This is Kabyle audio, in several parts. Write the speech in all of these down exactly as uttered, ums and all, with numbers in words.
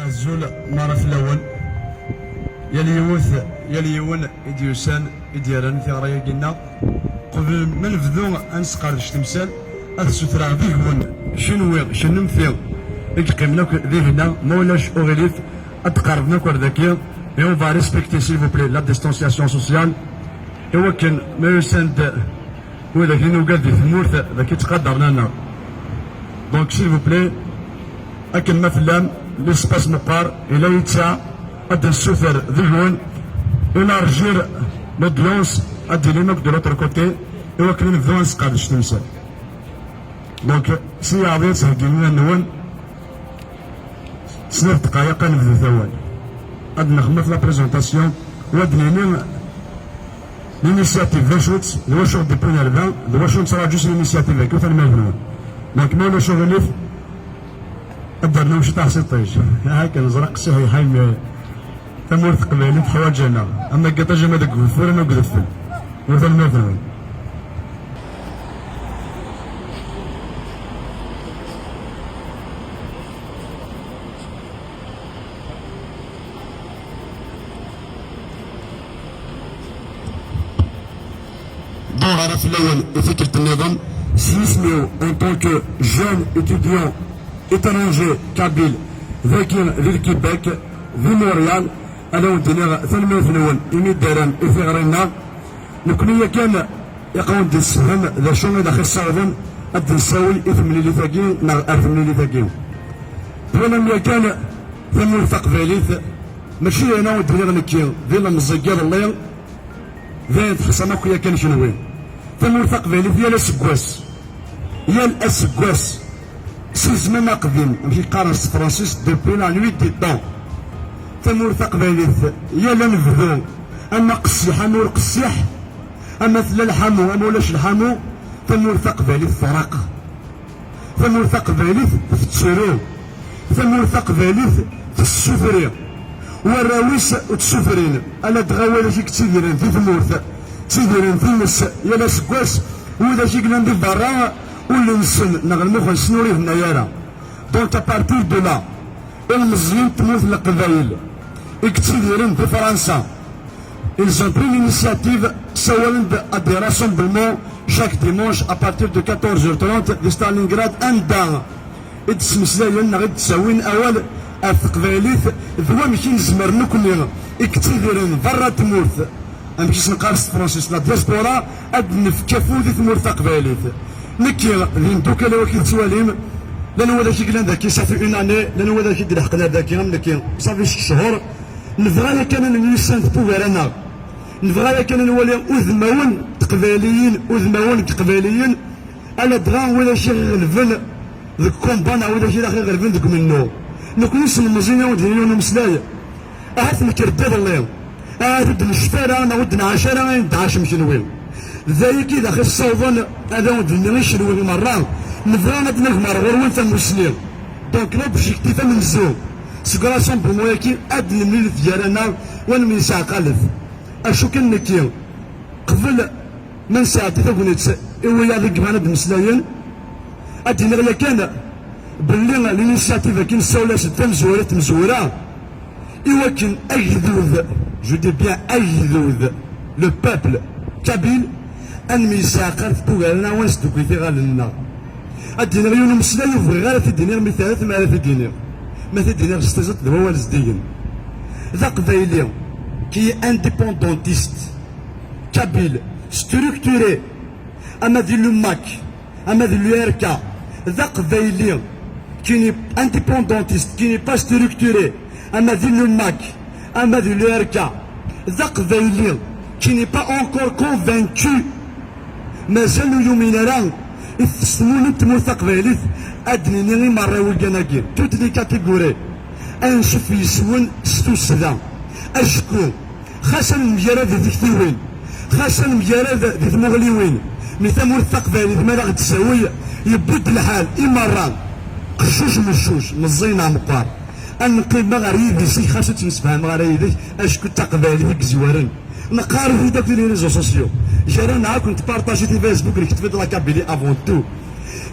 Azul mara fell-awen. Yal yiwet, yal yiwen i d-yusan, i d-yerran tiɣra-agi-nneɣ. Qbel ma nebdu ad nesqerdec timsal, ad ssutreɣ deg-wen, kenwi, kennemti i yeqqimen akk dihina, ma ulac uɣilif, ad d-qerben akk ar daki, et on va respecter, s'il vous plaît, la distanciation sociale, i wakken ma yusan-d widak i nugad di tmurt, daki ttqadaren-aneɣ. Donc, s'il vous plaît, akken ma tellam, l'espace meqqar, ila yettsaɛ, ad d-nessuter deg-wen, élargir l'audience, ad d-ilim akk de l'autre côté, i wakken ad nebdu ad nesqerdec timsal. Donc, s yiɛḍi ad theggimt iman-nwen, snat dqayeq ad nebdut awal. Ad nexmet la présentation, u ad d-nini l'initiative d acu-tt, d wacu ɣ-d-iwwin ar da, d wacu nettraǧu s l'initiative-agi, tanemmirt-nwen. Donc, ma ulac uɣilif, ad d-rnuɣ ciṭṭaḥ s iṭij. Akken ẓriɣ qessiḥ yeḥa imi tamurt teqbaylit teḥwaǧ-aneɣ. Am aggaṭaj ama deg ugeffur ama deg udfel. Ur tanemmirt-nwen. Dur ara fell-awen i tikkelt nniḍen s yisem-iw en tant que jeune étudiant étranger kabyle dagi di Lkibek, di Montréal, ad awen-d-iniɣ tanemmirt-nwen imi d-terram i tiɣri-nneɣ. Nekkni yakan iqawen d-nessefhem d acu i d aɣ-issawḍen ad d-nsawi i temlilit-agi neɣ ar temlilit-agi. Twalam yakan tamurt taqbaylit, mačči d ayen ara d-iniɣ nekki d ilemẓi n yiḍelli, d ayen teḥṣam akk yakan kenwi. Tamurt taqbaylit yal aseggas, yal aseggas, si zzman aqdim, amek i qqaren s tefransist, depuis la nuit des temps. Tamurt taqbaylit, yal anebdu, ama qessiḥ, ama ur qessiḥ, ama tella lḥamu, ama ulac lḥamu, tamurt taqbaylit terreq. Tamurt taqbaylit tettru. Tamurt taqbaylit tessufri. Warraw-is ur ttsufrin. Ala dɣa widak i yettidiren di tmurt, ttidiren times yal aseggas, widak i yellan di berra, ul-nsen neɣ lmux-nsen ur ihenna ara. Donc, à partir de là, ilmeẓyen n tmurt n Leqbayel i yettidiren di Fransa, ils ont pris l'initiative, ssawalen-d à des rassemblements chaque dimanche à partir de quatorze heures trente di Stalingrad, anda i d-ttmeslayen neɣ i d-ttawin awal ɣef teqbaylit d wamek i nezmer nekkni i yettidiren berra n tmurt, amek i s-neqqar s tefransist, la diaspora, ad d-nefk afud i tmurt taqbaylit. Nekki d imdukal-iw, akken tettwalim, llan widak i yellan daki, ça fait une année, llan widak i d-ileḥqen ar daki am nekki, ça fait ccehur. Nebɣa yakan ad nemyussan deg wugar-aneɣ. Nebɣa yakan ad nwali udmawen n teqbayliyin, udmawen n teqbayliyin, ala dɣa widak i ɣ-iɣelben deg combat neɣ widak i aɣ-iɣelben deg umennuɣ. Nekkni s lemẓin-a ur d-nini yiwen umeslay. Ahat nekker-d iḍelli, ahat ur d-necfi ara neɣ ur d-nɛac ara ayen d-tɛacem kenwi. D ayagi i d aɣ-issawḍen ad awen-d-nini i kenwi merra, nebɣa ad d-nagmer ɣur-wen tamusni. Donc, l'objectif amenzu seg rassemblement-agi, ad nemlilet gar-aneɣ, u ad nemyesɛqalet. Acu kan nekki, qbel ma nesɛeddi tagnit i wiyaḍ i yebɣan ad d-mmeslayen, ad d-iniɣ yakan belli l'initiative-agi nessawel-as-d tamezwura, tamezwura, i wakken agdud, je dis bien agdud, le peuple kabyle, ad nemyesɛaqal deg wugar-nneɣ, ad nesdukkel iɣallen-nneɣ. Ad d-iniɣ yiwen umeslay ur bɣiɣ ara ad t-id-iniɣ, mi t-, mi ara t-id-iniɣ. Ma t-id-iniɣ s tiẓeṭ d wawal zeddigen. D aqbayli qui est indépendantiste, kabyle, structuré, ama di le MAK, ama di l'U R K, d aqbayli qui n'est indépendantiste, qui n'est pas structuré, ama di le MAK, ama di l'U R K, d aqbayli qui n'est pas encore convaincu, mazal ur yumin ara i tesnunent tmurt taqbaylit, ad d-nini i merra wigan-agi, toutes les catégories, ansuf yes-wen s tussda. Acku xas ad nemgarad di tektiwin, xas ad nemgarad di tmuɣliwin, mi tamurt taqbaylit ma d aɣ-d-tsawi, yewwi-d lḥal i merra, qeccuc meccuc, meẓẓiyen neɣ meqqar. Ad neqqim ma ɣer yidis-ik, xas ur ttemsefhameɣ ara yid-k, acku d taqbaylit i yezwaren. Neqqar-it-id akk di les réseaux sociaux. Gar-aneɣ akk netpartaji di Facebook, nektab-d la Kabylie avant tout.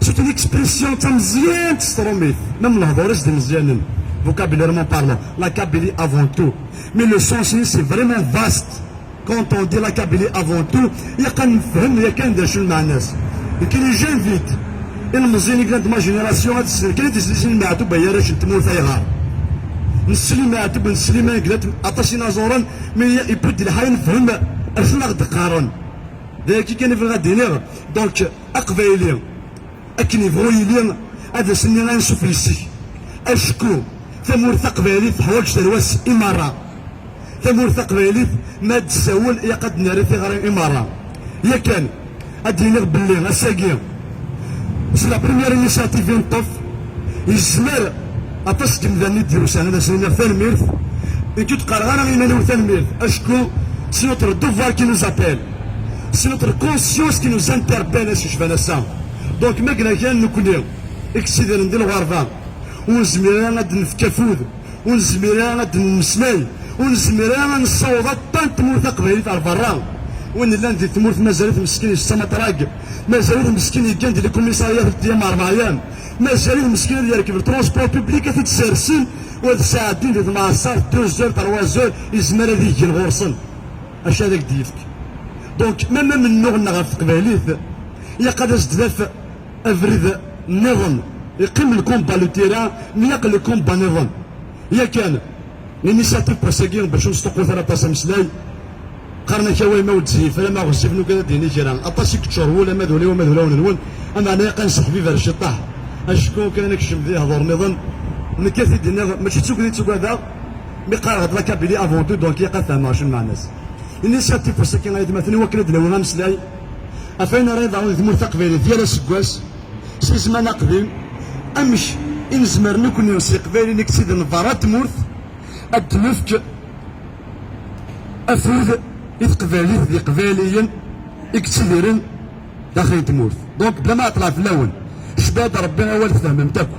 C'est une expression d tameẓyant s trumit, même lehdur-is d imeẓyanen. Vocabulairement parlant, la Kabylie avant tout. Mais le sens, c'est vraiment vaste. Quand on dit la Kabylie avant tout, ilaq ad nefhem yakan d acu lmeɛna-s. Nekk, j'invite ilmeẓyen i yellan de ma génération ad ssnen kan ad d-slen i Maɛtub ay arrac n tmurt ayɣer. Nsell i Maɛtub, nsell i Maneglat, aṭas inaẓuren, mais yewwi-d lḥal ad nefhem acu i aɣ-d-qqaren. D ayagi kan i bɣiɣ ad d-iniɣ. Donc, Aqbayli, akken yebɣu yili, ad as-nini ansuf yes-k. Acku tamurt taqbaylit teḥwaǧ tarwa-s i merra. Tamurt taqbaylit, ma ad d-tsawel, ilaq ad d-nerr tiɣri i merra. Yakan, ad d-iniɣ belli ass-agi, c'est la première initiative i neṭṭef, yezmer aṭas n yimdanen i d-yusan, ad asen-iniɣ tanemmirt. Nekk ur d-qqareɣ ara i iman-iw tanemmirt, acku c'est notre devoir qui nous appelle, c'est notre conscience qui nous interpelle, ass yecban ass-a. Donc, ma yella kan nekkni i yettidiren di lɣerba, ur nezmir ara ad d-nefk afud, ur nezmir ara ad d-nemmeslay, ur nezmir ara ad nessaweḍ aṭṭan n tmurt taqbaylit ar berra. Win yellan di tmurt mazal-it meskin yessamaṭrag, mazal-it meskin yeggan di lkumisariyat n ṭṭyam rebɛa yam, mazal-it meskin ad yerkeb le transport public ad t-id-sersen u ad sɛeddin di tmeɛṣart deux heures, trois heures, yezmer ad igen ɣur-sen. Acu ara ak-d-yefk? Donc, ma ma mennuɣ-nneɣ ɣef teqbaylit, ilaq ad as-d-naf abrid nniḍen. Yeqqim lkumba n le terrain, mi ilaq lkumba nniḍen. Yakan, l'initiative n wass-agi, bac ur nesṭuqqut ara aṭas ameslay, qqaren-ak awal ma ur d-zziyif ara, ma ɣezzif, nukan ad d-yini kra. Aṭas i yeččur wul, ama d ul-iw, ama d ulawen-nwen, ameɛna ilaq ad nseḥbiber ciṭṭaḥ. Acku kan ad nekcem di hdur nniḍen, nekk ad t-id-iniɣ, mačči d tugdi i ttuggadeɣ, mi qqareɣ-d la Kabylie avant tout, donc ilaq ad fehmeɣ acu lmeɛna-s. Initiative n wass-agi, ay atmaten, i wakken ad d-nawi ameslay ɣef wayen ara yeḍrun di tmurt taqbaylit yal aseggas, si zzman aqdim, amek i nezmer nekni s Iqbayliyen i yettidiren berra n tmurt ad d-nefk afud i teqbaylit d Iqbayliyen i yettidiren daxel n tmurt. Donc, bla ma ɛeṭṭleɣ fell-awen, cba-d Rebbi awal tfehmem-t akk.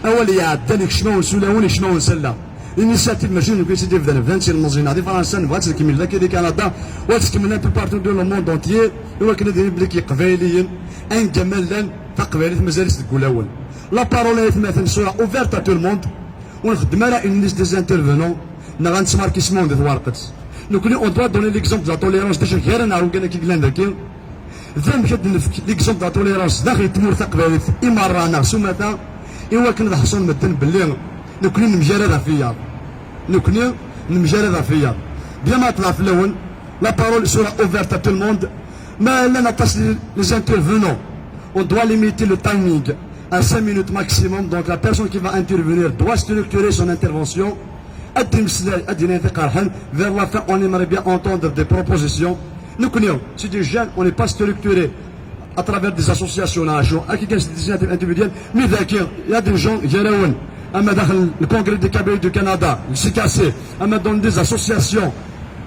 Awal iɛeddan, ikcem-awen s ulawen, ikcem-awen s allaɣ. L'initiative mačči d nekni i tt-id-ibdan, bdan-tt yilmeẓyen-a di Fransa, nebɣa ad tt-nkemmel dagi di Kanada, u ad tt-nkemmel un peu partout dans le monde entier, i wakken ad d-nini belli Iqbayliyen, anga ma llan, taqbaylit mazal-itt deg wulawen. La parole, ay atmaten, sera ouverte à tout le monde. Ur nxeddem ara une liste des intervenants, neɣ ad nettmarki isem-nwen di twerqet. Nekni, on doit donner l'exemple de la tolérance, d acu gar-aneɣ wiggan-agi yellan dagi. D amek ad d-nefk l'exemple de la tolérance daxel n tmurt taqbaylit i merra neɣ s umata, i wakken ad ḥṣun medden belli nekni nemgarad ɣef wiyaḍ. Nekni nemgarad ɣef wiyaḍ. Bla ma ɛeṭṭleɣ fell-awen, la parole sera ouverte à tout le monde. Ma llan aṭas les, les intervenants, on doit limiter le timing à cinq minutes maximum. Donc la personne qui va intervenir doit structurer son intervention. Ad d-yemmeslay, ad d-yini ayen t-iqerḥen. Vers la fin, on aimerait bien entendre des propositions. Nekni, c'est des jeunes, on n'est pas structuré à travers des associations, neɣ acu. Akken kan, c'est des initiatives individuelles. Mais dagi, il y a des gens, gar-awen, ama daxel le Congrès des Kabyles du Canada, le C K C, ama dans des associations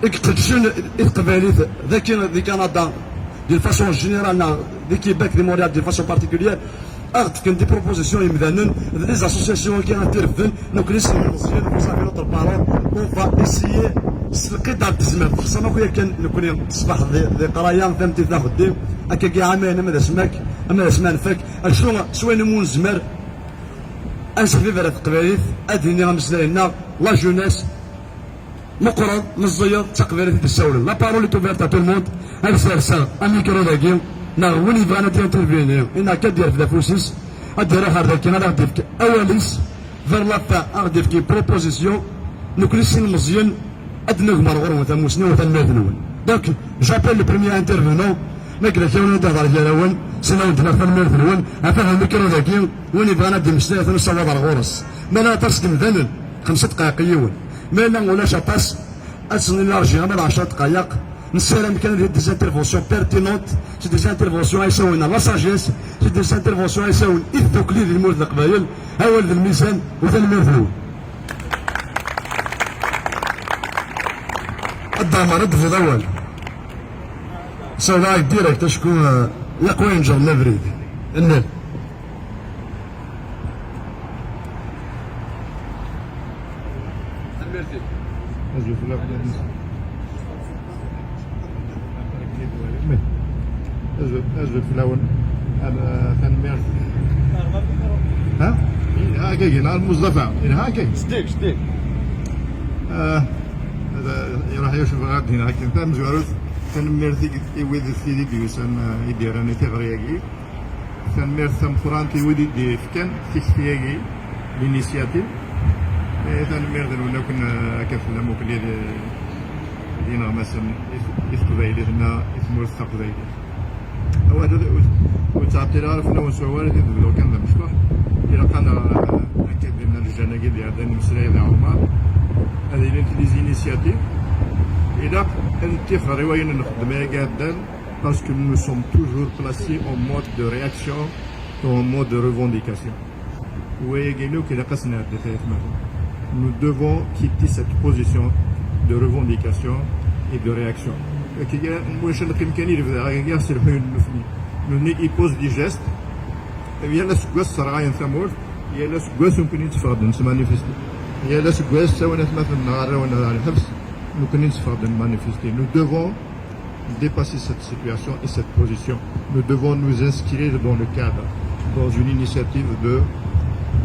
i iqeddcen i teqbaylit dagi di Canada, d'une façon générale, neɣ di Québec, di Montréal, d'une façon particulière, ad ɣ-d-fken des propositions yimdanen, d les associations-agi ad t-irefden. Nekni s yilmeẓyen, vous avez notre parole, on va essayer s lqid ar d-tezmer. Texṣam akk yakan nekni ṣṣbeḥ di, di qraya, tameddit d axeddim, akkagi ɛamayen ama d asmak, ama d asma nfak, acu s wayen umi nezmer, ad nseḥbiber ɣef teqbaylit, ad d-nini ameslay-nneɣ, la jeunesse, meqqreḍ, meẓẓiyeḍ, d taqbaylit i d-issawlen. La parole est ouverte à tout le monde. Ad serseɣ amikru dagi, neɣ win yebɣan ad d-intervini, neɣ ad d-yerfed afus-is, ad d-iruḥ ar daki, ad aɣ-d-yefk awal-is, vers la fin, ad aɣ-d-yefk proposition, nekni s yilmeẓyen, ad d-nagmer ɣur-wen tamusni u tanemmirt-nwen. Donc, j'appelle le premier intervenant, ma yella kra n win ad d-ihḍer gar-awen, s ad-d-nerr tanemmirt-nwen, ɣef amikru dagi, win yebɣan ad d-yemmeslay, ad t-nessawaḍ ar ɣur-s. Ma llan aṭas n yimdanen, xemsa dqayeq i yiwen. Ma yella ulac aṭas, ad s-nlarji ama d ɛecra dqayeq. Nessaram kan ad yili des interventions pertinentes, c'est des interventions ay yessawlen la sagesse, c'est des interventions ay yessawlen i tdukli di tmurt n Leqbayel. Awal d lmizan, u tanemmirt-nwen. A Dda Ɛmer, ad d-tebduḍ awal. Sawleɣ-ak direct, acku, eh, yaqwa yenǧer abrid. Nniɣ. Azul fell-ak. Azul, azul fell-awen. Al-, tanemmirt. Ha? هكاكي نهار المصطفى، إيه، هكاكي. جديك، جديك. آه، هذا يروح يشوف غادي هنا هكا. Tamezwarut, tanemmirt i, i wid, tid i d-yusan, ah, i d-yerran i tiɣri-agi. Tanemmirt tameqqrant i wid i d-yefkan tikti-agi, l'initiative. Eh, tanemmirt-nwen akk, ah, akka fell-am akk, d ineɣmasen i, i teqbaylit-nneɣ, i tmurt taqbaylit. Awal ur, ur, ur ttɛeṭṭileɣ ara fell-awen s wawal, ad d-bduɣ kan d amecṭuḥ. Ilaq ad nɣer, eh, akka d-yenna lejjan-agi d-iɛeddan, imeslay d Ɛumar, ad ilint les initiatives. Ilaq ad nettixer i wayen nxeddem ay iɛeddan, parce que nous sommes toujours placés en mode de réaction et en mode de revendication. Wayagi akk ilaq ad s-nɛeddi, ay atmaten. Nous devons quitter cette position de revendication et de réaction. Akka, ulac, neqqim kan i lebda, akka, s lḥu n nutni. Nutni, ils posent des gestes. Yal aseggas sserɣayen tamurt, yal aseggas nekkni netteffeɣ-d nesmanifesti. Yal aseggas ssawin atmaten-nneɣ arraw-nneɣ ɣer lḥebs, nekkni netteffeɣ-d nmanifesti. Nous devons dépasser cette situation et cette position. Nous devons nous inscrire dans le cadre, dans une initiative de,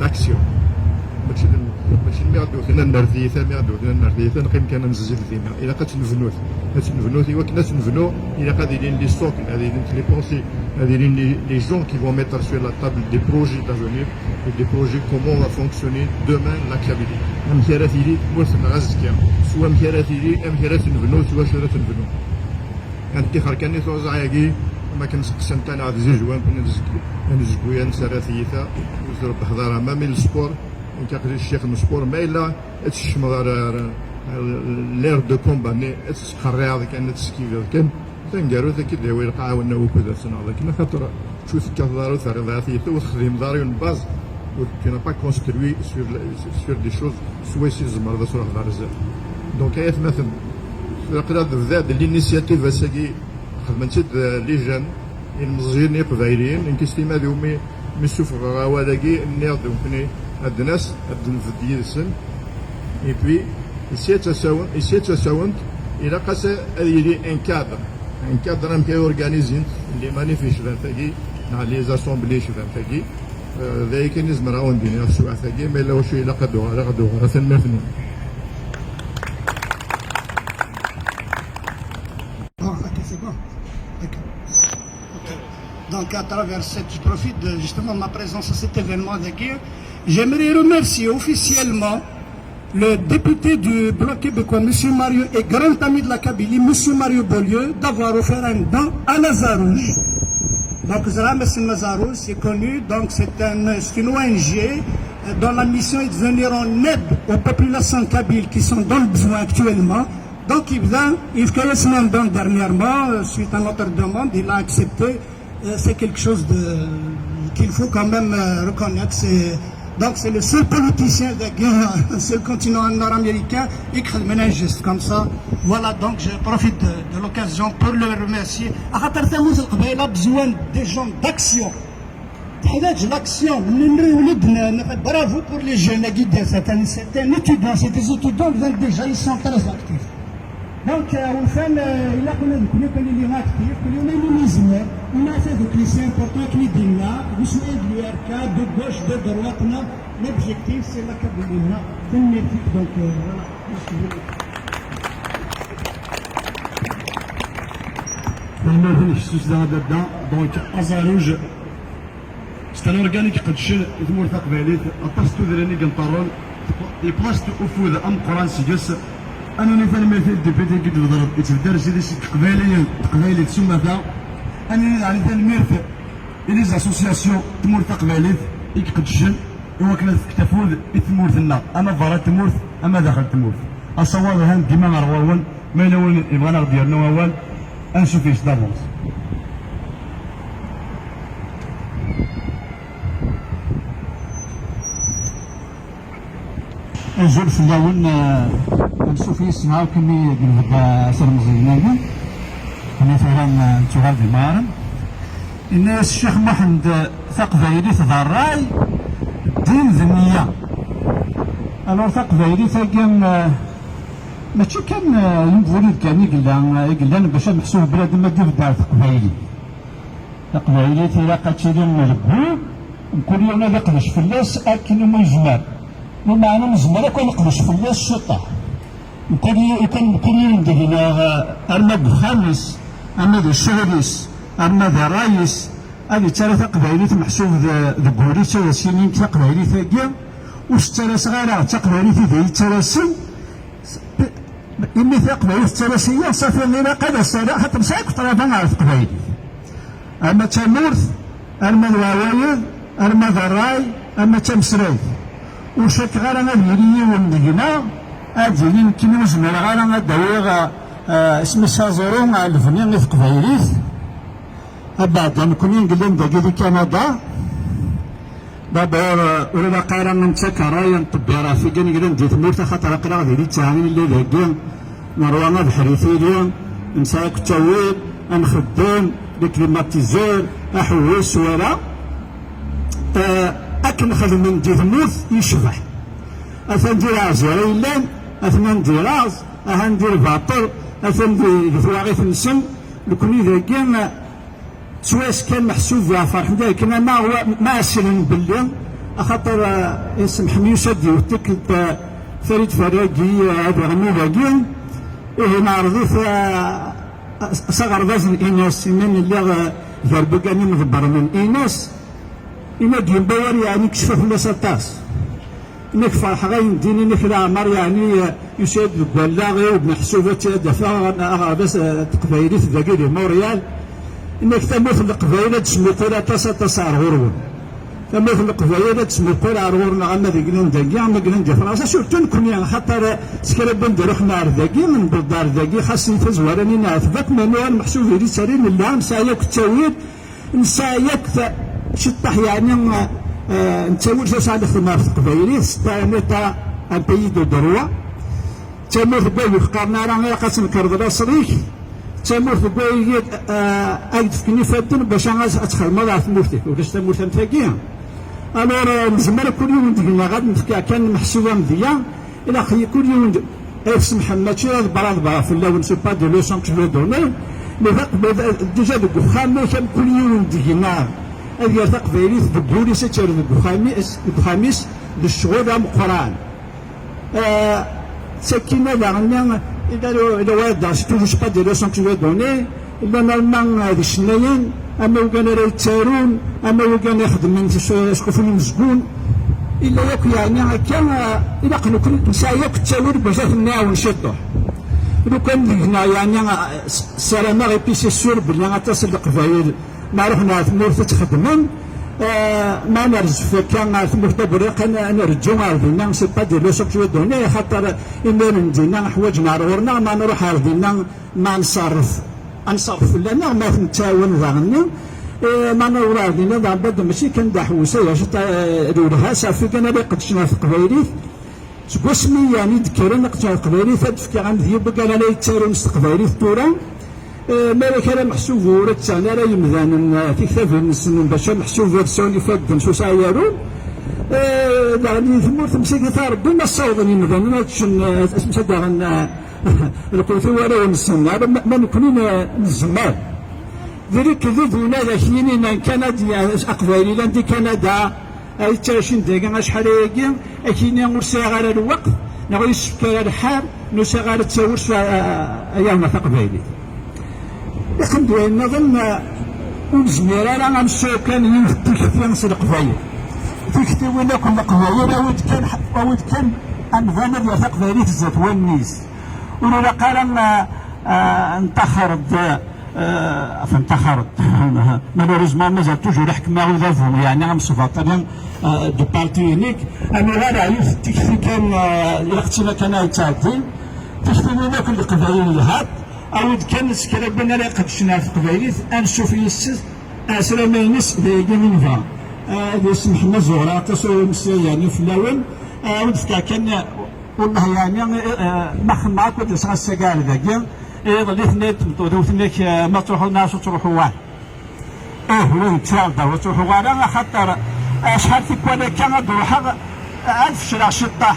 d'action. Mačči d, mačči d mi ɣ-d-wten ad nerr tiyita, mi ɣ-d-wten ad nerr tiyita, neqqim kan ad nezzif dinna. Ilaq ad tt-nebnut. Ad tt-nebnut, i wakken ad tt-nebnu, ilaq ad ilin les socles, ad ilin les pensées, ad ilin les, les gens qui vont mettre sur la table des projets d'avenir et des projets comment va fonctionner demain la Kabylie. Amek ara tili tmurt-nneɣ azekka, s wamek ara tili, amek ara tt-nebnu, s wacu ara tt-nebnu. Ad nettixer kan i tuẓa-agi, am akken seqsant-aneɣ-d zizwa, nekni ad nezg-, ad nezgu, ad nserra tiyita, ur trebbeḥeḍ ara, même le sport, nekk aql-i ccix n sport, ma yella ad tsekcmeḍ ar, ar, ar l'air de combat, mais ad tettqerriɛeḍ kan, ad teskibiḍ kan, taneggarut ad k-id-yawi lqaɛa, wenna wukud ad tenɣeḍ akken, axaṭer ur tekkateḍ ara, ur terriḍ ara tiyita, ur texdimeḍ ara une base, ur, tu n'as pas construit sur la, sur des choses, swayes i tzemreḍ ad truḥeḍ ar zdat. Donc, ay atmaten, aql-aɣ d-, bda-d l'initiative ass-agi, xedmen-tt-id, euh, les jeunes, ilmeẓyen iqbayliyen, nekk s timmad-iw mi, mi ssufɣeɣ awal-agi, nniɣ-d nekkni ad d-nas, ad d-nbedd yid-sen. Et puis, ici ad tasawent, ici ad tasawent, ilaq-as ad yili un cadre. Un cadre amek ay organizent les manifs yecban tagi, neɣ les assemblées yecban tagi. Euh, d aya kan i zemreɣ ad wen-d-iniɣ s teswiɛt-agi, ma yella wacu ilaq ad d-uɣaleɣ, ad d-uɣaleɣ. Tanemmirt-nwen. Bon, ok, c'est bon. Ok. Ok. Donc, à travers cette, je profite de, justement, ma présence à cet événement d'accueil. J'aimerais remercier officiellement le député du Bloc québécois, Monsieur Mario, et grand ami de la Kabylie, Monsieur Mario Beaulieu, d'avoir offert un don à Lazare Rouge. Donc, Zramas Lazare Rouge, c'est connu, donc c'est un, c'est une O N G, euh, dont la mission est de venir en aide aux populations kabyles qui sont dans le besoin actuellement. Donc, il vient, il fait un don dernièrement, euh, suite à notre demande, il a accepté. Euh, c'est quelque chose de, qu'il faut quand même, euh, reconnaître. C'est, donc, c'est le seul politicien, d'ailleurs, sur le continent nord-américain, et qui fait un geste comme ça. Voilà, donc je profite de, de l'occasion pour le remercier. Axaṭer tamurt n Leqbayel a besoin des gens d'action. Teḥtaǧ l'action. Nri ولدنا, نقول bravo pour les jeunes, la guide, c'est un, c'est un étudiant, c'est des étudiants, donc déjà ils sont très actifs. Donc, euh, ufan, euh, ilaq ula d nekkni kan nili actif, kul yiwen ayen i nezmer, on a fait des clichés importants akken i d-yenna, d usu de l'U R K, de gauche, de droite, non, l'objectif c'est la Kabylie, non, tanemmirt-ik, donc, euh, voilà. Tanemmirt-nnek s tussda a dadda, donc, Lazare Rouge. C'est un organe i iqeddcen i tmurt taqbaylit, aṭas n tudrin i yenṭerren, yewweḍ-d ufud ameqqran seg-s. Ad nini tanemmirt i député i d-tbedreḍ, yettbeddal sidi seg teqbayliyin, teqbaylit s umata. Ad nini daɣen tanemmirt i les associations n tmurt taqbaylit i iqeddcen i wakken ad fkent afud i tmurt-nneɣ, ama berra n tmurt, ama daxel n tmurt. Asawaḍ ahan dima ɣer ɣur-wen, ma yella win yebɣan ad aɣ-d-yernu awal, ansuf yes d'avance. Azul fell-awen, eh, ansuf yes-neɣ akken i d-nebda s ilmeẓyen-agi, mi tura, eh, nettuɣal d imɣaren. Yenna-yas Ccix Muḥend, eh, taqbaylit d ṛṛay, ddin d nniya. Alors taqbaylit-agi, eh, mačči kan, eh, yiwen ubrid kan i yella, i yellan bac ad meḥsub bnadem ad d-ibedd ar teqbaylit. Taqbaylit ilaq ad tili lebbu, Mkul yiwen ad iqdec fell-as akken umi yezmer. Lameɛna nezmer akk ad neqdec fell-as ciṭṭaḥ. Mkul yi-, kan mkul yiwen deg-neɣ, eh, arma deg uxxam-is, arma di ccɣel-is, arma di ṛṛay-is, ad yettarra taqbaylit meḥsub d-, deg wul-is, ad as-yini nekk taqbaylit-agi, ur s-ttaraseɣ ara, d taqbaylit i d iyi-ttarasen. Imi taqbaylit tettalas-iyi, safi ilaq ad as-rreɣ, xaṭer sɛiɣ ṭṭrafa ɣer teqbaylit. Ama d tamurt, ama d wawayed, ama d ṛṛay, ama d tamesrayt. Ur cukkeɣ ara ad yili yiwen deg-neɣ ad d-yini nekkini ur zmireɣ ara ad d-awiɣ, eh, isem-is aẓru, eh, lebni i teqbaylit. Abeɛda nekkni yellan dagi di Kanada, d'abord, ur ilaq ara ad nettak ṛṛay, ad nṭebbi ɣef wigad yellan di tmurt, axaṭer aql-aɣ di litteɛ i nella dagi, nerwa abeḥri tili, nesɛa akk ttawil, ad nxeddem, les climatiseurs, aḥewwes, wala, eh, akken xedmen di tmurt yecbeḥ. Atan di Lɛezira yellan, atan di Raẓ, atan di Lbaṭel, atan di, di twaɣit-nsen, nekkni dagi, Ttwayes kan meḥsub ferḥen-d akken ama wa-, ma ɛesslen belli, axaṭer, eh, isemḥem yusa-d yiwet tikkelt, eh, Farid Ferragi, eh, ad iɣenni dagi, ihi neɛreḍ-it, eh, s, s aɣerbaz n Inas, imi lliɣ, eh, gar wigad imḍebbren n Inas, imi ad d-yembawar, yeɛni kecfa fell-as aṭas. Nekk ferḥeɣ ayen din, nekk leɛmer, yeɛni, yusa-d deg wallaɣ-iw, meḥsub ad tt-, ad d-afeɣ aɣerbaz, eh, n teqbaylit dagi di Montréal. Nekk tamurt n Leqbayel ad d-tesmuqul aṭas, aṭas ar ɣur-wen. Tamurt n Leqbayel ad d-tesmuqul ar ɣur-neɣ, ama deg London, ama deg London, Fransa, surtout nekkni, xaṭer s kra n wanda ruḥen ar dagi, newweḍ-d ar dagi, xas di tazwara-nni neɛteb akk, ma nuɣal meḥsub di littari nella, nesɛa yakk ttawil, Nesɛa yakk ta-, ciṭṭaḥ, yeɛni, eh, nettawil tasɛa nexdem ɣef teqbaylit, c'est un état, un pays de droit. D tamurt n wayeg ur qqaren ara ilaq ad tnekreḍ laṣel-ik. D tamurt n wayeg, eh, ad k-d-fken ifadden bac ad, ad txedmeḍ ɣer tmurt-ik. Ulac tamurt am tagi. Alors, eh, nezmer kul yiwen deg-neɣ ad nefk kan meḥsub amedya. Ilaq kul yiwen d-, ay tsemḥem, mačči ad ḍebreɣ, ḍebreɣ fell-awen, c'est pas des leçons que je veux donner, mais d aqbayli, déjà deg uxxam-ik, am kul yiwen deg-neɣ, ad yerr taqbaylit deg wul-is, ad tt-yerr deg uxxam-is, deg uxxam-is, d ccɣel ameqqran. Eh, sakkin daɣen, ila, ila wa d-, c'est toujours pas des leçons que je veux donner, Llan ama d icennayen, ama wigad ara yettarun, ama wigad ixeddmen s, s, squfel umezgun. Illa yakk, yeɛni, akka, eh, ilaq nekkni nesɛa yakk ttawil bac ad ten-nɛawen ciṭuḥ. Lukan deg-neɣ, yeɛni, eh, s-, ssarameɣ, et puis c'est sûr, belli aṭas n Leqbayel ma ruḥen ɣer tmurt ad tt-xedmen, eh, ma nerzef akka ɣer tmurt n Buṛiq, ad n-, ad nreǧǧu ɣer dinna, c'est pas des leçons que je veux donner, axaṭer imiren dinna ḥwaǧen ɣer ɣur-neɣ, ma nruḥ ɣer dinna, ma nṣerref, ad nṣerref fell-aneɣ, ma t-nettɛawan daɣen-nni, eh, ma newweḍ ɣer dinna daɣen, bad mačči kan d aḥewwes, ay acu ta-, d ulhas, ɣef wigad ara iqeddcen ɣef teqbaylit. Seg wasmi yeɛni d-kkren iqeddcen ɣef teqbaylit, ad d-fkeɣ amedya n wigad ara yettarun s teqbaylit tura, eh, ma ara kra meḥsub ur ttaɣen ara yemdanen, eh, tiktabin-nsen, bac ad meḥsub ad sɛun ifadden s usɛa yarun, eh, daɣen di tmurt msakit a Rebbi ma ssawḍen yemdanen ad ččen, eh, asmi daɣen, eh, Lqut i warraw-nsen, ara ma, ma nekkni n-, nezmer. Diri-k d udun ad ak-yini n Kanadi, aqbayli llan di Kanada, ay ttɛicin dagi acḥal ayagi, ak-yini ur sɛiɣ ara lweqt, neɣ ur yessefk ara lḥal, ur sɛiɣ ara ttawil s, a, a, a, ay arma taqbaylit. Iqqen-d wayen nniḍen, ur nezmir ara ad nesɛu kan yiwet tikti s Leqbayel. Tiktiwin akk n Leqbayel, awi-d kan, awi-d kan amdan ad yerr taqbaylit zdat wallen-is. Ur ilaq ara, ah, ah, nṭaxer-d, ah, enfin, nṭaxer-d. Malheureusement, mazal toujours iḥkem-aɣ udabu, yeɛni amesbaṭli, ah, du parti unique. Ad nuɣal ɣer yiwet n tikti kan, ah, ilaq d tin kan ad yettɛeddin. Tiktiwin akk n Leqbayel lhant, awi-d kan s kra n win ara iqeddcen ɣer teqbaylit, ansuf yis-s, asrama-ines d ayagi i nebɣa. Ah, ad yesmeḥ ma zuɣreɣ aṭas ur meslay yeɛni fell-awen. Ah, awi-d fkeɣ kan, ah, Wellah yeɛni, eh, eh, ma xemmeɣ akk ad d-aseɣ ass-agi ar dagi, eh, iḍelli tenna-yi-d tmeṭṭut-iw, tenna-k, eh, ma truḥeḍ neɣ ur tettruḥuḍ ara. Ih, ula d netta d ur ttruḥuɣ ara, axaṭer acḥal tikwal akka ad ruḥeɣ, eh, ad fecleɣ ciṭṭaḥ,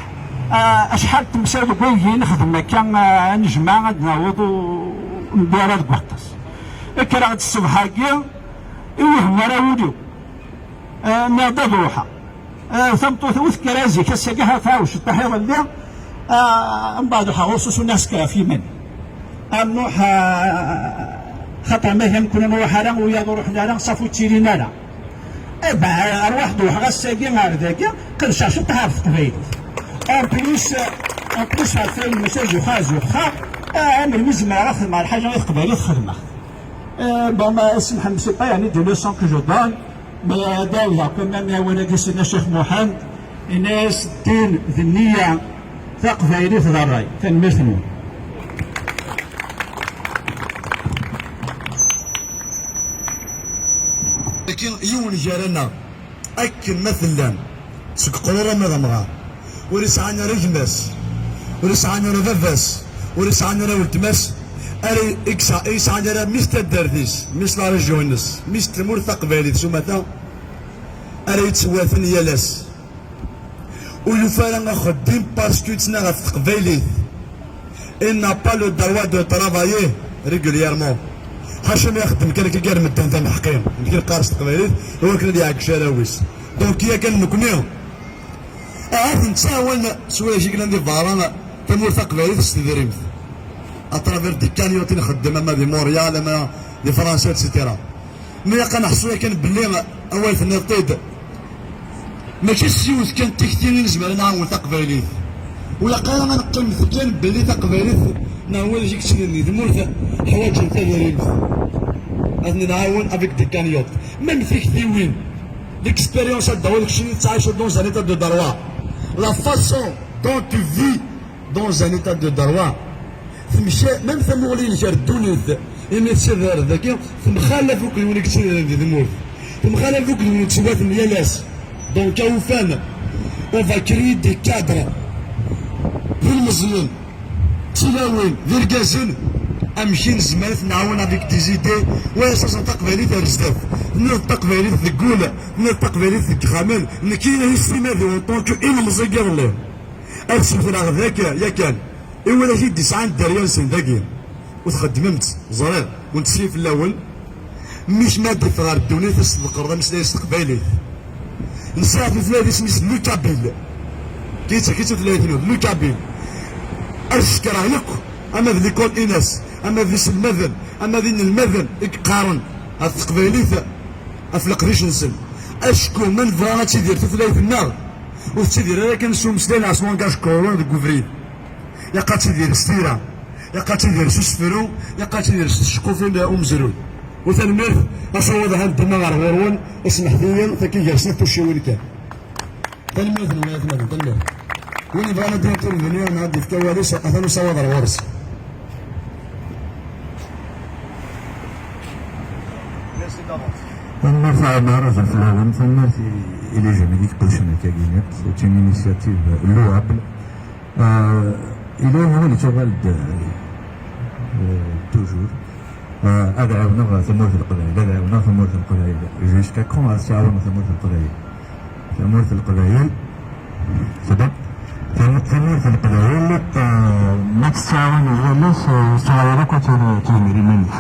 eh, acḥal n temsal deg waygi i nexdem akka, eh, ad nejmeɛ ad naweḍ u-, mebla ara deg waṭas. Kkreɣ-d ṣṣbeḥ-agi, iwhem ara wul-iw. Ah, nniɣ-d ad ruḥeɣ. Ah, tameṭṭut-iw tekker zik, ass-agi ha tɛawed ceṭṭaḥ iḍelli. Ah, mbeɛd ruḥeɣ ɣur-s usu nniɣ-as kker ɣef yiman. Ah, nruḥ, ah, xaṭer ma kan nekni ur nruḥ ara, wiyaḍ ur ruḥen ara, ṣafi ur ttilin ara. Eh ben, arwaḥ d-ruḥeɣ ass-agi ar dagi, qedceɣ ciṭṭaḥ ɣef teqbaylit. En plus, en plus ɣef wayen mačči zuxxa, zuxxa, ah, melmi zemreɣ ad xedmeɣ lḥaǧa i teqbaylit xedmeɣ. Eh, bon, ma, c'est pas, yeɛni, des leçons que je donne, mais, euh, d awla, quand même, i win-agi Sidna Ccix Muḥend, ini-as ddin d nniya, taqbaylit d ṛṛay. Tanemmirt-nwen. Wagi yiwen gar-aneɣ, akken ma tellam, seg uqrur ama d amɣar, ur isɛan ara gma-s, ur isɛan ara baba-s, ur isɛan ara weltma-s, ara i yesɛa-, i yesɛan ara mmi-s n taddart-is, mmi-s n la région-ines, mmi-s n tmurt taqbaylit s umata, ara yettwaten yal ass. Ur yufi ara axeddim parce que yettnaɣ ɣef teqbaylit. Il n'a pas le droit de travailler régulièrement. Ḥaca ma ixeddem kan akka gar medden tameḥqi, nekk neqqar s teqbaylit, i wakken ad iɛeggec arraw-is. Donc, yakan nekni, ahat nettɛawan s warrac i yellan di berra tamurt taqbaylit s tedrimt. À travers des cagnottes i nxeddem, ama di Montréal, ama di Fransa, et cetera. Mi ilaq ad neḥṣu yakan belli awal tenniḍ-t-id, mačči s yiwet kan tikti i nezmer ad nɛawen taqbaylit. Ur ilaq ara ad neqqimet kan belli taqbaylit neɣ warrac i yettidiren di tmurt ḥwaǧen tadrimt. Ad ten-nɛawen avec des cagnottes. Même tiktiwin, l'expérience ad d-tawiḍ keččini tettɛiceḍ dans un état de droit. La façon dont tu vis dans un état de droit. Temca-, même tamuɣli-inek ar ddunit, imi tettidireḍ dagi, temxalaf akked win i yettidiren di tmurt. Temxalaf akked win yettwaten yal ass. Donc, awufan, on va créer des cadres d ilmeẓyen, d tilawin, d irgazen, amek i nezmer ad t-nɛawen avec des idées, wa asasen taqbaylit ar zdat. Tenniḍ taqbaylit deg wul, tenniḍ taqbaylit deg yexxamen, nekk i d-istimadiɣ en tant que ilemẓi n yiḍelli. Ad sutreɣ dagi, yakan, i widak i d-isɛan dderya-nsen dagi. Ur txeddmemt, ẓriɣ, ur nettselli fell-awen. Mi kemm ad d-teffeɣ ɣer ddunit, ad s-tḍeqqreḍ ameslay s teqbaylit. Nesɛa tutlayt isem-is le kabyle. Kif, kif tutlayt-inu, le kabyle. Ad cekkreɣ yakk, ama d l'école-ines, ama d iselmaden, ama d inelmaden i yeqqaren ɣef teqbaylit, ɣef leqdic-nsen. Acku ma nebɣa ad tidir tutlayt-nneɣ, ur tettidir ara kan s umeslay neɣ s langage courant deg ubrid. Ilaq ad tidir s tira, ilaq ad tidir s usefru, ilaq ad tidir s tceqqufin umezruy. U tanemmirt, asawaḍ ahan dima ɣer ɣur-wen, ismeḥt-iyi, taki gar snat tucciwin kan. Tanemmirt-nwen ay atmaten, tanemmirt. Win yebɣan ad d-intervenu neɣ ad d-yefk awal-is, atan usawaḍ ar ɣur-s. Tanemmirt a Ɛmar, azul fell-awen, tanemmirt i, i les jeunes i iqedcen akkagi-nni. C'est une initiative louable. Euh, ila yiwen wawal yettuɣal-d, euh, toujours. Euh, ad ɛiwneɣ tamurt n Leqbayel, ad ɛiwneɣ tamurt n Leqbayel. Jusqu'à quand ad tt-ɛiwneɣ tamurt n Leqbayel? Tamurt n Leqbayel, c'est bon. Tam-, tamurt n Leqbayel, euh, ma tettɛawaneḍ yal ass, euh, tettɛawaneḍ akk ad tt-, ad tezmer iman-is.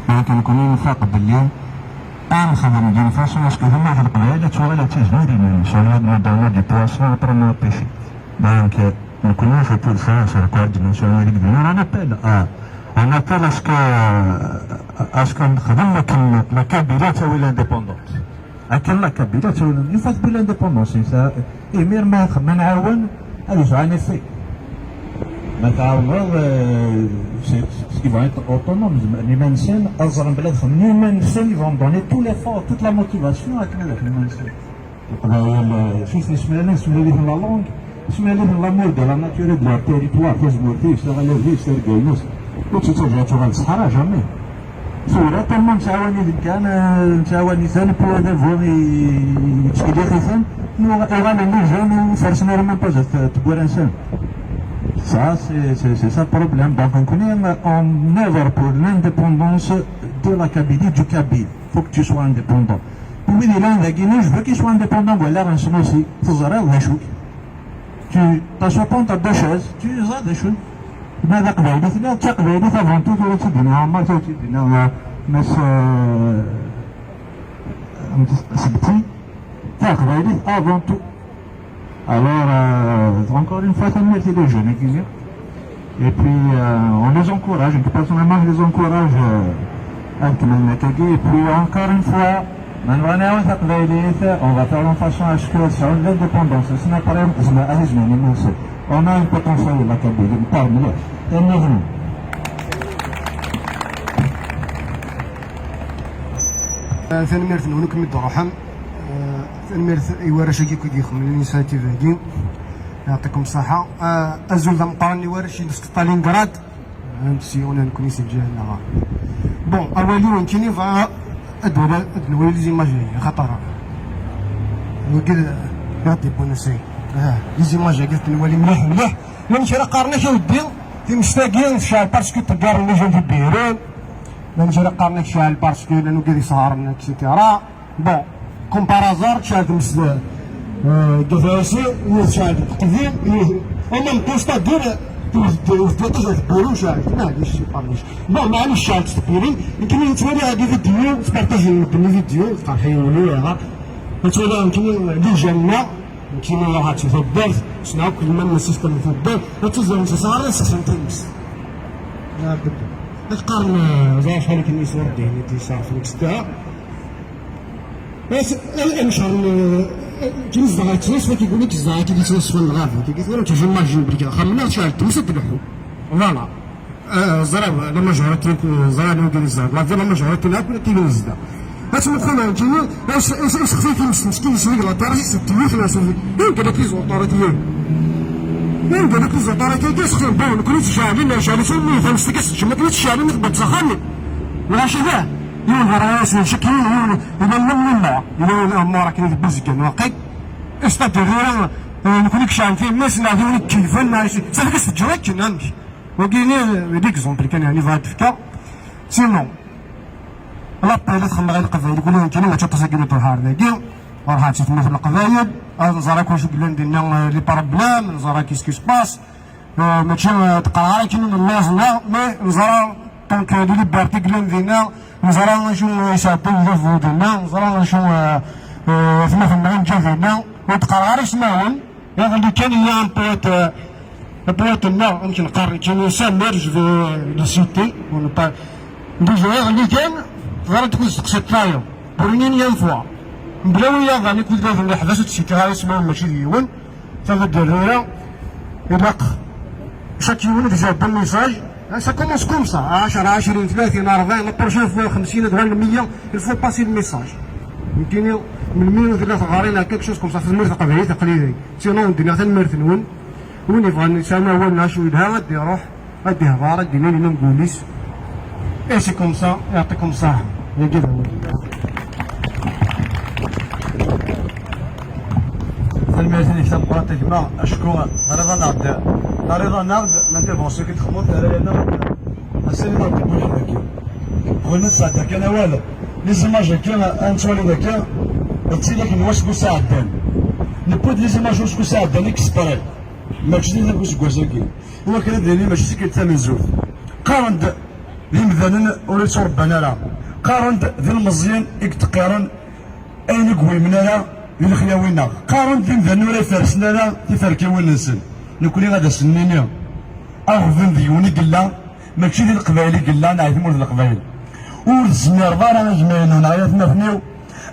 Donc, nekkni nfaq belli ad nexdem d'une façon à ce que tamurt n Leqbayel ad tuɣal ad tezmer iman-is. Au lieu de nous donner du poisson, apprendre à pêcher. Donc, euh, nekkni, je peux le faire, c'est le coordination avec Dino, on appelle, euh, on appelle à ce que, euh, à ce que nexdem akken la Kabylie ad tawi l'indépendance. Akken la Kabylie ad tawi l'indépendance. Une fois que l'indépendance, ça, imir ma, ma nɛawen, ad yesɛu un effet. Ma tɛawneḍ, euh, c'est, c'est ce qui va être autonome, zemren iman-nsen, ad ẓren belli ad xedmen iman-nsen, ils vont donner tout l'effort, toute la motivation akken ad xedmen iman-nsen. Leqbayel, eh, s isem-, isem-, isem-, la langue, isem-, la mode, la nature de leur territoire, tazmert-is, taɣalabt-is, tirga-ines. Ur tt-ittaǧǧa ad tuɣal d ṣṣeḥra, jamais. Tura, tellement nettɛawan-iten kan, eh, nettɛawan-iten, puis ad avun i-, yettkelliḥ-iten, uɣalen d ijan, ur fersen ara même pas tewwura-nsen. Ça, c'est, c'est, c'est ça le problème. Donc, nekkni, on œuvre pour l'indépendance de la Kabylie, du Kabyle. Faut que tu sois indépendant. Wid yellan dagi, je veux qu'ils soient indépendants, voilà, un aussi. Teẓriḍ d acu-k. Tu t'as à prendre à deux chaises, tu sais d acu. Ma d aqbayli, tella d taqbaylit avant tout, ur tt-id-yenna Ɛmar, ur tt-id-yenna, euh, Mass, euh, Sebti. Aqbayli avant tout. Alors, euh, encore une fois, tanemmirt i les jeunes, et puis, euh, on les encourage, en tout cas, on les encourage, euh, à et puis encore une fois, ma nebɣa ad nɛawen taqbaylit, on va faire en façon à ce que ça ait l'indépendance. C'est notre problème, c'est la, c'est la, on a un potentiel, la Kabylie, parmi les, et nous, Tanemmirt-nwen akk mi d-truḥem. Tanemmirt i warrac-agi akk i d-ixedmen l'initiative-agi. Yeɛṭikum ṣṣeḥḥa. Azul d ameqqran i warrac-ines n Stalingrad. Ad d-siwlen nekkni si lǧiha-nneɣ. Bon, awal-iw nekkini bɣiɣ ad d-wali, ad d-nwali les images-agi, axaṭer wagi d, d iɣ-d-yewwin asay. Ah, les images-agi ad t-nwali mliḥ mliḥ. Llan kra qqaren-ak a weddi, timest-agi tecɛel parce que ṭṭeggaren les gens di Birin. Llan kra qqaren-ak tecɛel parce que llan wigad isehṛen, et cetera. Bon, comme par hasard, tecɛel tmes, euh, deg At Ɛisa, yiwet tecɛel deg Teqdim, yiwet, en même temps, c'est-à-dire, tewwet-d waṭas ɣer Tbiri, tecɛel, maɛlic, c'est pas grave. Bon, maɛlic, tecɛel s Tbiri, nekkini nettwali ɣer les vidéos, spartajen medden les vidéos, ferḥ-iyi wul-iw, ha. Nettwali nekkini les jeunes-nneɣ, nekkini ɣer taddart, ssneɣ akk lman n système n taddart, ad tuzurem s asɣar, ad sexsen times. Ad qqaren, euh, ẓer acḥal akken yeswa ddin i d-yesɛerfen deg sdaɛa. Amecḥer n, kien zedɣeɣ yettwaṣfa kiguni k zedɣeɣ kigi yettwaṣfan lɣaba kigi tura tejmaǧin belli axxam-nneɣ tecɛel tmes ad d-leḥḥu. Voilà. Ẓriɣ la majorité, ẓriɣ anwa i zedɣen la vie, la majorité n akk tili nezdeɣ. Ad tmuqel nekkini, isexsi times meskin yeslig la terrasse, c'est tuyut la survie. Anda llant les autorités? Anda llant les autorités? Agi sexsi bon nekkni tecɛel, la tecɛel, tecɛel, tecɛel, tecɛel, tecɛel, tecɛel, tecɛel, Yiwen ɣer ɣur-s ncekki, yiwen iman n umur, yiwen umur akken i tebbi zgan waqil. C'est-à-dire, euh, nekkni kecɛen times, neɣ d yiwen i ikeyyfen, neɣ s-, s-, s-, teǧǧa akken, amek? Wagi, d l'exemple kan, yeɛni, bɣiɣ ad d-fkeɣ. Sinon, l'appel ad xedmeɣ i Leqbayel, kul ayen kan, mačči aṭas akken i d-ruḥeɣ ar dagi, ruḥeɣ si tmurt n Leqbayel, ad nẓer akk acu yellan dinna, euh, les problèmes, nẓer akk qu'est-ce qui se passe. Euh, mačči, euh, teqqar ara akken i nelluẓ, neɣ, mais neẓra, donc, euh, les libertés yellan dinna, neẓra acu, euh, yesɛedda udabu dinna, neẓra acu, euh, euh, atmaten-nneɣ i neǧǧa dinna, ur d-qqareɣ ara ismawen, iḍelli kan yella un poète, euh, un poète-nneɣ, amek neqqar nekkini, Samir, je vais le citer, pour ne pas, déjà iḍelli kan, teḍra-d kud steqsiḍ tayeḍ, pour une énième fois, mebla wiyaḍ, anik kud d-aden leḥbas ur d-citeɣ ara ismawen mačči d yiwen, Tabaddart-a, ilaq chaque yiwen ad yesɛeddi le message. Ça commence comme ça, ɛecra, ɛecrin, tlatin, rebɛin, la prochaine fois xemsin, ad uɣalen meyya, il faut passer le message. Nekkini, melmi tella teɣri neɣ quelque chose comme ça, f tmurt taqbaylit, aql-i deg. Sinon, d-nniɣ tanemmirt-nwen. Win yebɣan yesɛa awal neɣ acu yelha, ad d-iruḥ. Ad d-ihḍer, ad d-ini liman n wul-is. Et c'est comme ça, yeɛṭikum ṣṣeḥḥa. Yagi d awal. Tanemmirt-inek tameqqrant a gma, acku terriḍ-aneɣ-d, terriḍ-aneɣ-d l'intervention i d-txedmeḍ, terra-yaneɣ-d asalim ɣer tewwilin-agi. Bɣiɣ ad sɛeddaɣ kan awal. Les images-agi, ad nettwali dagi, d tilak n waseggas iɛeddan. Newwi-d les images n useggas iɛeddan exprès. Mačči d tilak n useggas-agi. Iwakken ad d-nini mačči d tikkelt tamenzut. Qqaren-d d imdanen ur yettwarebban ara. Qqaren-d d ilmeẓyen i yettqirren ayen i yewwimen ara di lexyawi-nneɣ. Qqaren-d d imdanen ur ifersen ara tiferkiwin-nsen. Nekkni ad asen-nini aɣbel d yiwen i yella, mačči di Leqbayel i yella, neɣ di tmurt n Leqbayel. Ur tezmireḍ ara a gma-inu neɣ a yatmaten-iw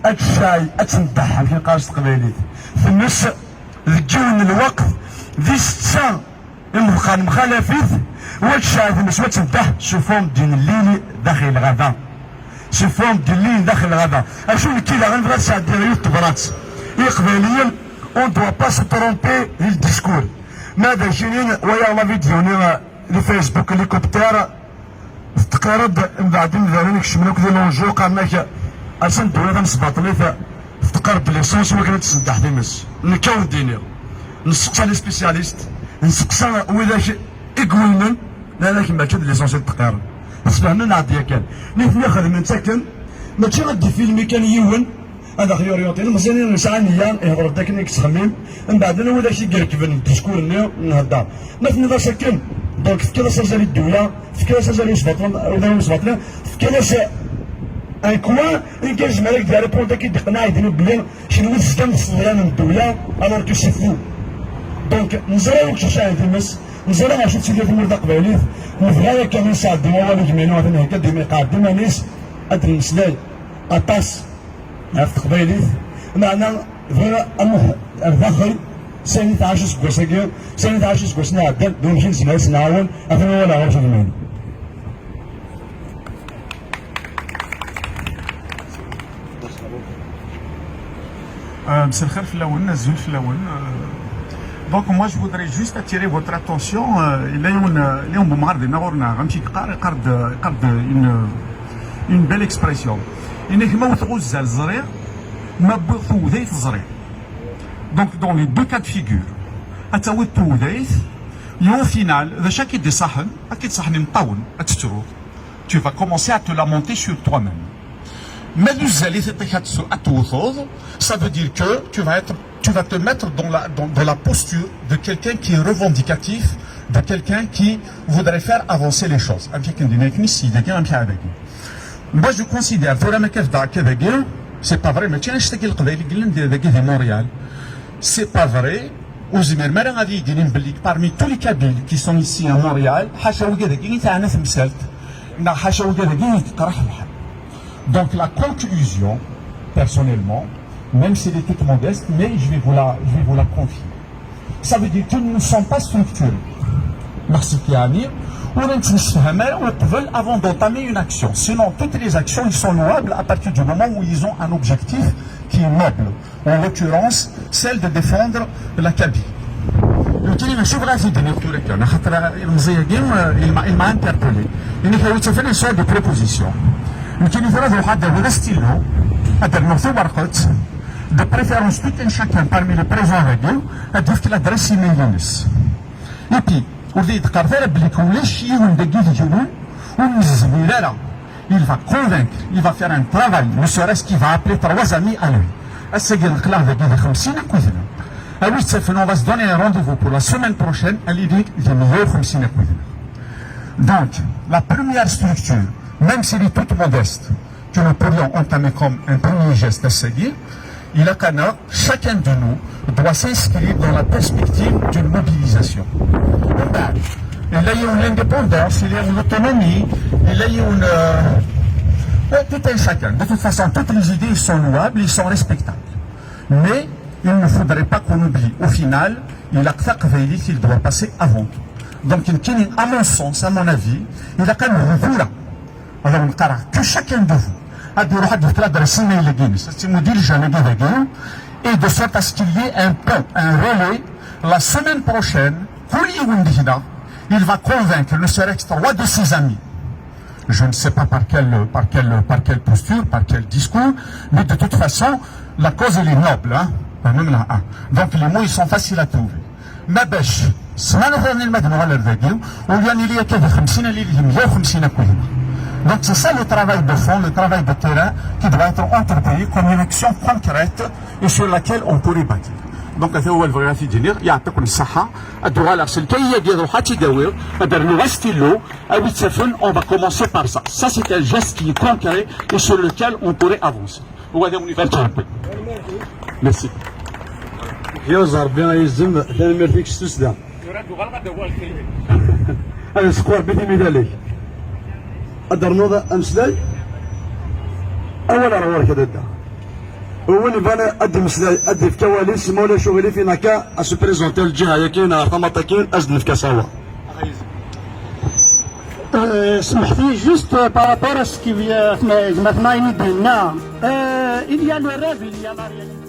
ad tecɛel, ad tendeḥ, amek i neqqar s teqbaylit. Tmes deg yiwen n lweqt di setta Imeḍqan mxalafit, wa tecɛel tmes wa tendeḥ, sufum d-inellil daxel lɣaba. Sufum d-inellil daxel lɣaba. Acu nekki daɣen bɣiɣ ad sɛeddiɣ yiwet tebrat i Iqbayliyen, on doit pas se tromper di le discours. Ma d acinin, waya la vidéo-nni, euh, di Facebook, hélicoptère, Tettqirreḍ mbeɛd imdanen kecmen akk di l'enjeu, qqaren-ak, atan ddula tamesbaṭlit tettqirreḍ l'essence i wakken ad tsendeḥ times. Nekk ad wen-d-iniɣ, nesteqsa les spécialistes, nesteqsa widak i iwulmen, nnan-ak mačči d l'essence i d-qqaren. Tesfehmen-aɣ-d yakan. Nitni xedmen-tt akken, mačči ad d-ifilmi kan yiwen, Ad aɣ-yorienté. Ilmeẓyen-nni nesɛa nniya, ihḍer-d akken i yettxemmim, mbeɛd anwa d ak i irekben discours-nni nhedder. Ma tenniḍ-as akken, donc tefkiḍ-as azal i ddula, tefkiḍ-as azal i usbaṭel, udabu n usbaṭel, tefkiḍ-as Un coin, un gars yezmer ad k-d-yerr répondre, ad k-id-iqneɛ, ad k-d-ini belli kenwi tezgam tesseḍlam ddewla, alors que c'est faux. Donc, neẓra akk acu sɛan times, neẓra acu tettili tmurt taqbaylit, nebɣa akka ad nesɛeddi awal i gma-inu, atan hekka dima iqeɛɛed iman-is, ad d-nemmeslay aṭas ɣef teqbaylit, meɛna bɣiɣ ad nruḥ ar daxel, sani tɛac aseggas-agi, sani tɛac aseggasen iɛeddan, d wamek i nezmer ad s-nɛawen, atan awal ɣer-k a gma-inu. مساء الخير فلاون، الزول فلاون. Donc moi je voudrais juste attirer votre attention, euh, il y a une, il y a une bombarde, une, une belle expression. Il y a une, donc dans les deux cas de figure, et au final, de chaque idée, tu vas commencer à te lamenter sur toi-même. Ma d uzal i tiṭ-ik ad tewteḍ, ça veut dire que tu vas être, tu vas te mettre dans la, dans, dans la posture de quelqu'un qui est revendicatif, de quelqu'un qui voudrait faire avancer les choses. Amek akken d-yenna akken i s-yedagi, amek aɛdagi. Moi, je considère, tura ma kif dagi, c'est pas vrai, mačči annect-agi leqbayel i yellan dagi di Montréal. C'est pas vrai. Ur zmiren ara ad yi-d-inin belli parmi tous les Kabyles qui sont ici à Montréal, ḥaca wigad-agi i teɛna temsalt, neɣ ḥaca wigad-agi i yeqreḥ lḥal. Donc la conclusion, personnellement, même si elle est toute modeste, mais je vais vous la, je vais vous la confier. Ça veut dire que nous ne sommes pas structurés. Merci Kiani. On ne se avant d'entamer une action. Sinon, toutes les actions, ils sont louables à partir du moment où ils ont un objectif qui est noble. En l'occurrence, celle de défendre la Kabylie. Nekkini mačči bɣiɣ ad t-id-iniɣ tura kan, axaṭer ilemẓi-agi, il m'a, il m'a interpellé. Ini-k a wi ttafan une sorte de proposition. Nekkini tura ad ruḥeɣ ad d-awiɣ astilu, ad d-rnuɣ tawerqet, de préférence tout un chacun parmi les présents dagi, ad d-yefk l'adresse email-ines. Et puis, ur d-iyi-d-qqaret ara belli ulac yiwen dagi deg-wen ur nezmir ara. Il va convaincre, il va faire un travail, ne serait-ce qu'il va appeler trois amis à lui. Ass-agi neqleɣ dagi di xemsin akked-neɣ. A wi ttafan, on va se donner un rendez-vous pour la semaine prochaine, à l'idée di meyya u xemsin akked-neɣ. Donc, la première structure, même s'il est toute modeste, que nous pourrions entamer comme un premier geste ass-agi, ilaq-aneɣ, chacun de nous doit s'inscrire dans la perspective d'une mobilisation. Mbeɛd, il y a une indépendance, il y a une autonomie, il y a une... euh, ouais, tout un chacun. De toute façon, toutes les idées, ils sont louables, ils sont respectables. Mais il ne faudrait pas qu'on oublie, au final, ilaq taqbaylit, il doit passer avant tout. Donc, nekkini, à mon sens, à mon avis, ilaq ad nru tura. Alors, on que chacun de vous ad iruḥ ad yefk l'adresse email-agi-ines, ad tt-imuddir Jeanne-agi dagi, et de sorte à ce qu'il y ait un pont, un relais, la semaine prochaine, kul yiwen deg-neɣ, il va convaincre ne serait-ce trois de ses amis. Je ne sais pas par quelle, par quelle, par quelle posture, par quel discours, mais de toute façon, la cause, elle est noble, hein, quand même là, hein. Donc les mots, ils sont faciles à trouver. Ma bac, ssmana taɣni ma d-nuɣal ar dagi, ur yan ili akka di xemsin, ad nili di meyya u xemsin akked-neɣ. Donc c'est ça le travail de fond, le travail de terrain qui doit être entrepris comme une action concrète et sur laquelle on pourrait bâtir. Donc ata wawal bɣiɣ ad t-id-iniɣ, yeɛṭi-ken ṣṣeḥḥa, ad d-uɣaleɣ s lkayi-agi ad ruḥeɣ ad tt-id-awiɣ, ad d-rnuɣ astilu, a wi ttafen, on va commencer par ça. Ça c'est un geste qui est concret et sur lequel on pourrait avancer. Wa d awen ibarek Rebbi. Merci. Yuẓ Rebbi ay izem, tanemmirt-ik s tussda. Ad yesqu Rebbi timidal-ik. Ad d-ternuḍ ameslay? Awal ar ɣur-k a dadda. Win ibɣan ad d-imeslay, ad d-ifk awal-is, ma ulac uɣilif, inaka à se présenter lǧiha-yaki neɣ ar tamaṭ-agi, ad s-d-nefk asawa. Euh, smeḥt-iyi juste, euh, par rapport à ce que, euh, gma-tneɣ i d-yenna. Euh, il y a le rêve, il y a la réalité.